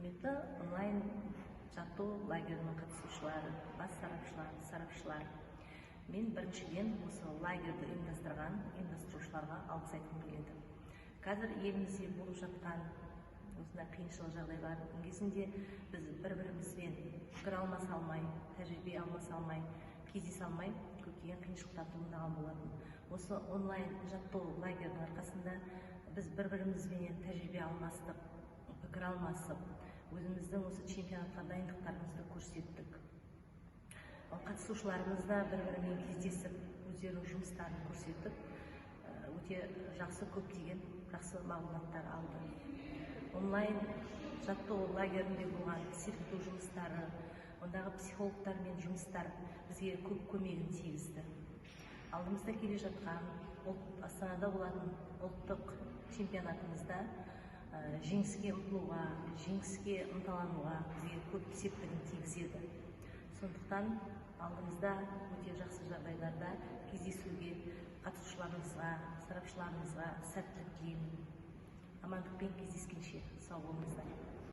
Құрметті онлайн жаттығу лагерінің қатысушылары, бас сарапшылар, сарапшылар, мен біріншіден осы лагерді ұйымдастырған ұйымдастырушыларға алғыс айтқым келеді. Қазір елімізде болып жатқан осындай қиыншылық жағдайлардың кезінде біз бір бірімізбен пікір алмаса алмай, тәжірибе алмаса алмай, кездесе алмай, көптеген қиыншылықтар туындаған болатын. Осы онлайн жаттығу лагерінің арқасында біз бір бірімізбенен тәжірибе алмастық, пікір алмасып, өзіміздің осы чемпионатқа дайындықтарымызды көрсеттік. Ал қатысушыларымыз да бір бірімен кездесіп, өздерінің жұмыстарын көрсетіп, өте жақсы, көптеген жақсы мағлұматтар алды. Онлайн жаттығу лагерінде болған сергіту жұмыстары, ондағы психологтармен жұмыстар бізге көп көмегін тигізді. Алдымызда келе жатқан ұлт, Астанада болатын ұлттық чемпионатымызда жеңіске ұмтылуға, жеңіске ынталануға бізге көп септігін тигізеді. Сондықтан алдымызда өте жақсы жағдайларда кездесуге қатысушыларымызға, сарапшыларымызға сәттілік тілеймін. Амандықпен кездескенше, сау болыңыздар.